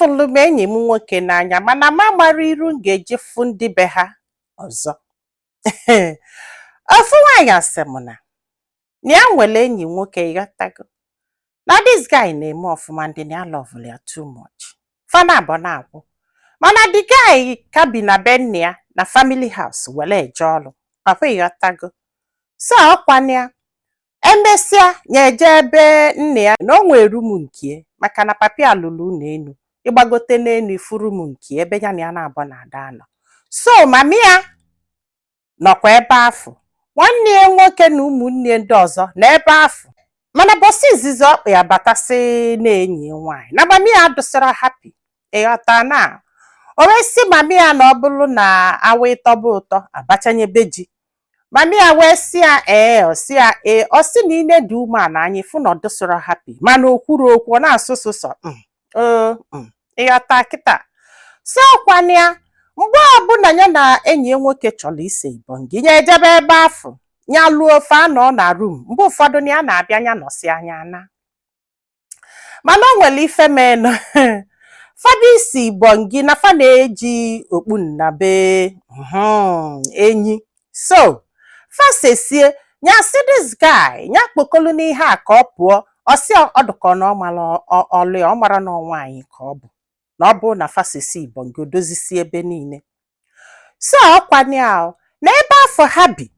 Afụlụ m enyi m nwoke n'anya, mana m amara iru m ga-eji fụ ndị be ha ọzọ. Ofu nwaanyị asị m na ya nwere enyi nwoke, ịghọtago, na this guy na-eme ọfụma, ndị na ya love ya too much. Fana abụọ na-akwụ, mana the guy ka bi na be nne ya na family house were eje ọrụ ọkwa, ịghọtago. So ọkwana ya emesịa ya eje ebe nne ya na o nwere room nke, maka na papi ya lụrụ ụlọ enu. Ịgbagote n'enu, ifu room nke ebe ya na ya na-abụ na ada anọ. So mami ya nọkwa ebe afụ, nwanne ya nwoke na ụmụnne ndị ọzọ na ebe afụ. Mana bọsị izizi ọkpa ya batasị na enyi ya nwaanyị na mami ya adụsịrị happy, ịghọta. Na o wee sị mami ya na ọ bụrụ na awa ịtọba ụtọ abachanyebe ji. Mami ya wee sị ya ee. Ọ sị ya ee. Ọ sị na ine dị umeala anyị fụ na ọ dụsịrị happy, mana o kwuru okwu, ọ na-asụ sụsọ ịghọta kịta. So ọkwana ya, mgbe ọbụla ya na enyi ya nwoke chọrọ ise ibongi, ya ejebe ebe afụ, ya lụọ ofe anọ na room. Mgbe ụfọdụ na ya na-abịa, ya nọsi anya na. Mana o nwere ife menụ. Fada isi ibongi na fa na-eji okpu nnabe enyi. So fasesie, ya sị this guy ya kpokolu n'ihe a ka ọ pụọ. Ọ sị ọdụkọ na ọ mara ọlụ ya, ọ mara na ọ nwaanyị ka ọ bụ, na ọ bụrụ na fasesi ibongi odozisi ebe niile. So ọkwana ya, na ebe afọ ha bi,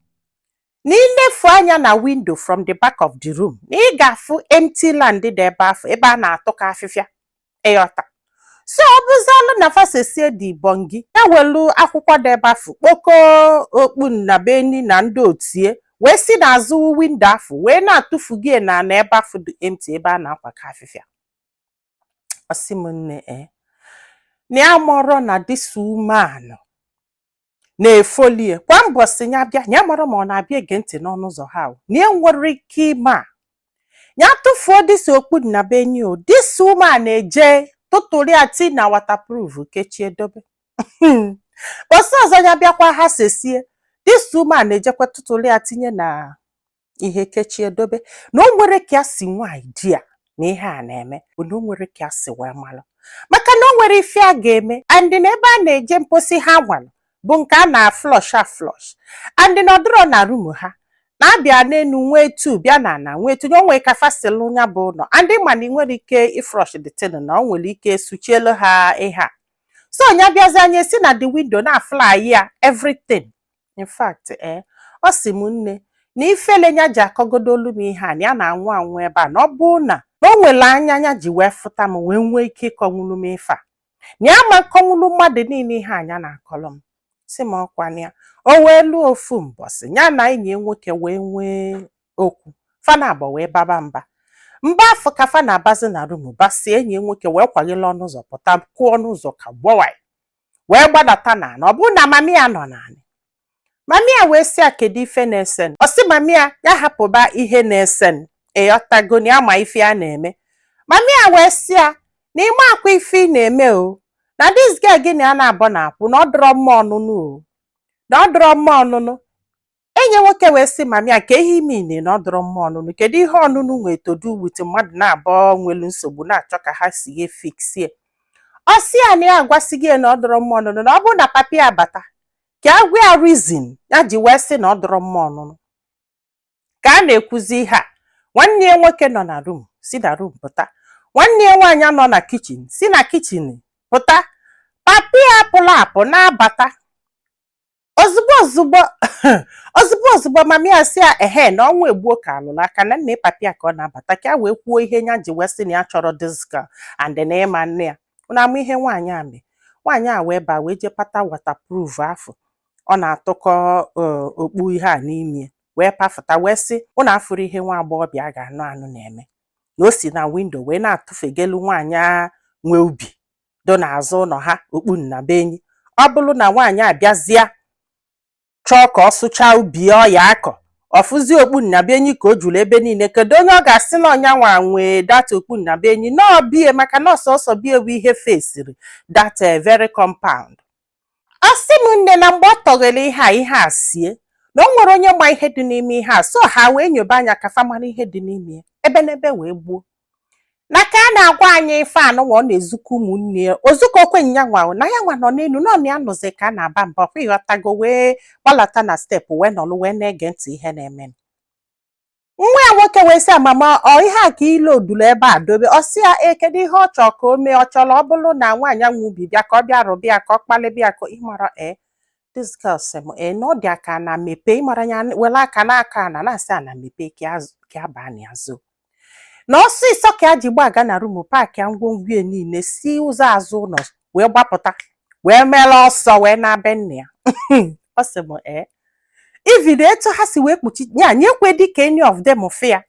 na ilefu anya na window from the back of the room, na ị ga-afụ empty land dị ebe afọ, ebe a na-atụkọ afịfịa, ịghọta. So ọ bụzalụ na fasesie dị ibongi, ya welu akwụkwọ dị ebe afọ, kpoko okpu nnabeni na ndị otie, wee si n'azụ window afọ wee na-atụfu gị na ebe afọ dị empty, ebe a na-akwakọ afịfịa. Ọ sị m nne, e na ya mọrọ na this woman na-efolie kwa mbọsị ya bịa. Ya mara ma ọ na-abịa ege ntị n'ọnụ ụzọ ha o, na ya nwere ike ime a ya tụfuo this okpu na be enyi o. This woman na-eje tụtụrụ ya tii na waterproof, kechie, dobe. Bọsị ọzọ ya bịakwa, ha sesie, this woman na-ejekwa tụtụrụ ya, tinye na ihe, kechie, dobe. Na o nwere ka ya si nwaanyị di ya na ihe a na-eme bụ na o nwere ka ya si wee malụ, maka na o nwere ife a ga-eme. And na ebe a na-eje mposi ha nwalụ bụ nke a na-aflush aflush, and na ọdịrọ na room ha na-abịa n'elu nwee tu, bịa na ana nwee tu. O nwee ka fasilụ ya bụ ụlọ, and ma na ị nwere ike ịflush the thing, na o nwere ike suchielu ha ihe a. So onye bịazi anya esi na the window na fly ya everything. In fact, ọ sị m nne, na ifele ya ji akọgodo olu m ihe a, na ya na-anwụ anwụ ebe a, na ọ bụ na o nwere anya ya ji wee fụta m, wee nwee ike ịkọnwulu m ife a, na ya ma nkọnwulu mmadụ niile ihe anya na-akọlụ m. Si m ọkwa ya, o wee lụọ ofu mbọsị, ya na enyi ya nwoke wee nwee okwu, fana abụọ wee baba mba mba afọ. Ka fa na-abazi na room basie, enyi ya nwoke wee kwaghere ọnụ ụzọ pụta, kụọ ọnụ ụzọ ka gbọwai, wee gbadata n'ala. Ọ bụrụ na mami ya nọ n'ala, mami ya wee sị ya, kedu ife na-esen? Ọ sị mami ya, ya hapụba ihe na-esen, ịghọtago, na ya ma ife a na-eme. Mami ya wee sị ya na ịma akwa ife ị na-eme o, na this girl gị na ya na-abọ na-akwụ, na ọ dọrọ mma ọnụnụ o, na ọ dọrọ mma ọnụnụ. Enyi nwoke wee sị mami ya, ka ihe ime ine na ọ dọrọ mma ọnụnụ, kedu ihe ọnụnụ nwee to do with mmadụ na-abọ nwelu nsogbu na-achọ ka ha si ya fixie? Ọ sị ya na ya agwasịghị ya na ọ dọrọ mma ọnụnụ, na ọ bụrụ na papi ya bata, ka a gwa ya reason ya ji wee sị na ọ dọrọ mma ọnụnụ. Ka a na-ekwuzi ihe a, nwanne ya nwoke nọ na room si na room pụta, nwanne ya nwaanyị nọ na kitchen si na kitchen pụta, papi ya pụrụ apụ na-abata ozugbo ozugbo ozugbo ozugbo. Mami ya sị ya ehe, na ọnwa egbuo ka alụrụ aka na nna papi ya, ka ọ na-abata ka ya wee kwuo ihe ya ji wee sị na ya chọrọ this girl and na ịma nne ya na ama ihe nwaanyị a mee. Nwaanyị a wee baa, wee jee pata waterproof afọ ọ na-atụkọ okpu ihe a n'ime, wee pafụta, wee sị ụnụ afụrụ ihe nwa agbọghọbịa a ga-anụ anụ na-eme, na o si na window wee na-atụfegelu nwaanyị a nwe ubi do n'azụ ụlọ ha okpu nna be enyi. Ọ bụrụ na nwaanyị abịazịa chọọ ka ọ sụchaa ubi ọ ya akọ, ọfụzi okpu nnabe enyi ka o juru ebe niile, kedu onye ọ ga-asị na ọnya nwa nwee that okpu nnabe enyi? Na bie, maka na ọsọsọ bie bụ ihe fesiri that very compound. Ọ sị m nne, na mgbe ọ tọghere ihe a, ihe a sie na o nwere onye ma ihe dị n'ime ihe a. So ha wee nyoba anya ka fa mara ihe dị n'ime ya, ebe n'ebe wee gbuo. Na ka a na-agwa anyị ife anụnwa, ọ na-ezukọ ụmụnne ya, ozukọ okwe nya nwa na ya nwa nọ n'elu nọ na ya nọzi ka a na-aba mba ọkwa, ịghọtago, wee gbalata na step wee nọlụ wee na-ege ntị ihe na-eme. Nwa ya nwoke wee sị ya, "Mama, ọ ihe a ka ile odulu ebe a dobe?" Ọ sị ya, "Ee, kedu ihe ọ chọrọ ka o mee? Ọ chọrọ ọ bụrụ na nwaanyị nwe ubi bịa ka ọ bịa rụbịa ka ọ kpalịbịa ka ịmara." Ee, this girl sị m, ee, na ọ dị aka na mepee, ịmara ya, were aka n'aka ana na-asị ana mepee ka ya baa na ya zoo na ọsịsọ ka ya ji gbaga na room, pack ya ngwongwo ya niile, si ụzọ azụ ụlọ wee gbapụta, wee mere ọsọ wee na be nna ya. Ọ sị m, ee, even etu ha si wee kpuchi ya nyekwe dị ka any of them fụ ya.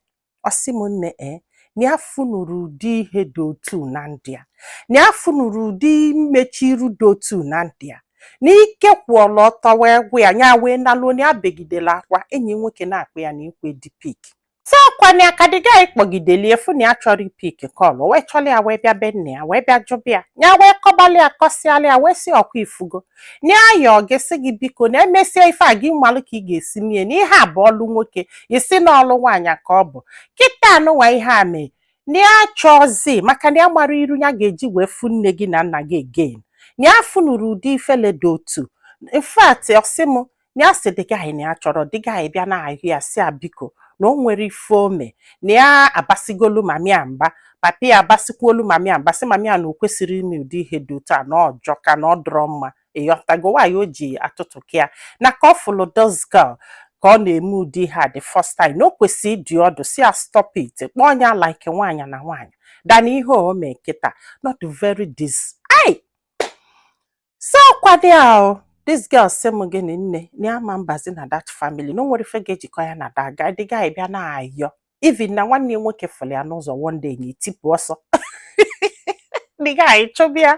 Ọ sị m, nne, ee, na ya funuru ụdị ihe dị otu na ndị a, na ya funuru ụdị mmechi iru dị otu na ndị a, n'ike kwụọla ọtọ wee gwụ ya, nya wee naluo na ya begidela akwa. Enyi nwoke na-akpụ ya na ikwe dị pick si ọkwa ya ka the guy kpọgidelie fụ na ya chọrọ i pick call, wee chọrọ ya wee bịa be nna ya, wee bịa jụbịa ya, ya wee kọbalị ya, kọsịalị ya, wee sị ọkwa ifugo na ya yọọ gị, sị gị biko, na emesie ife a gị malụ ka ị ga-esi mie na ihe a bụ ọlụ nwoke, isi na ọlụ nwaanyị ka ọ bụ kịta anụnwa. Ihe a mee na ya chọzi maka na ya mara iru ya ga-eji wee fụ nne gị na nna gị again, na ya fụnuru ụdị ifele dị otu. In fact, ọ sị m na ya sị the guy na ya chọrọ the guy bịa na-ahụ ya, sị ya biko, na o nwere ife ome, na ya abasigolu mami ya mba, papi ya abasikwolu mami ya mba, sị mami ya na o kwesịrị ime ụdị ihe dị otu a, na ọ jọka, na ọ dọrọ mma, ịghọtago? Nwaanyị o ji atụtụ ka ya na ka ọ fụlụ this girl ka ọ na-eme ụdị ihe a the first time, na o kwesịrị ịdị ọdụ si ya stop it, kpọọ ya like nwaanyị na nwaanyị dana ihe o mee kịta, not very this ai so kwado ya o. This girl sị m, gịnị nne, na ya ma mbazi na that family, na o nwere ife ga-ejikọ ya na that guy. The guy bịa na-ayọ, even na nwanne ya nwoke fụrụ ya n'ụzọ one day na etipụ ọsọ, the guy chụbịa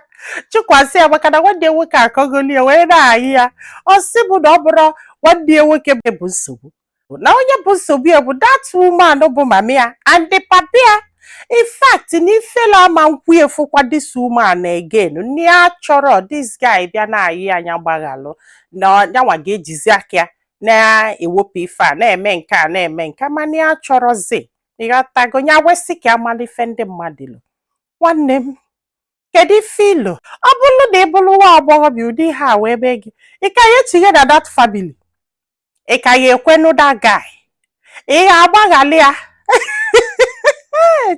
chụkwasị ya, maka na nwanne ya nwoke akọgoli ya wee na-ayị ya. Ọ sị bụ na ọ bụrụ nwanne ya nwoke bụ nsogbu, na onye bụ nsogbu ya bụ that woman bụ mami ya and the papi ya. In fact, na ifela ama nkwu efukwa this woman again. Nne ya chọrọ this guy bịa na-ayị anya gbaghalụ, na yanwa ga-ejizi aka ya na-ewepụ ife a na-eme nke a na-eme nke a, mana ya chọrọzi, ịghọtago? Ya wesị ka amala ife ndị mmadụ lụ. Nwanne m, kedu ife ilo ọ bụrụ na ị bụrụ nwa agbọghọbịa, ụdị ihe a wee mee gị, ị ka ya etinye na that family? Ị ka ya ekwenu that guy? Ị ga-agbaghalị ya?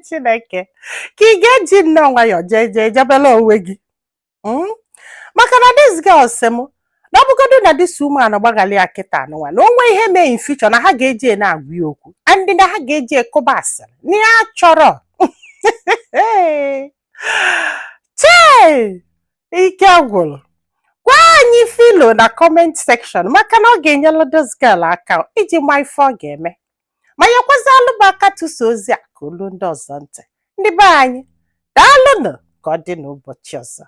Chineke, ka ị ga-eji nnọọ nwayọọ jee jee jebela onwe gị? Maka na this girl sị m na ọ bụgodu na this woman gbaghalị ya kịta anụnwa, na o nwee ihe mee in future, na ha ga-eji na-agwa ya okwu and na ha ga-eji ekụba asịrị na ya chọrọ. Chee, ike gwụrụ. Gwa anyị filo na comment section, maka na ọ ga-enyelu this girl aka iji ma ife ọ ga-eme, ma nyekwazị m aka tụsa ozi a ka olu ndị ọzọ ntị. Ndị be anyị, daalụnụ. Ka ọ dị n'ụbọchị ọzọ.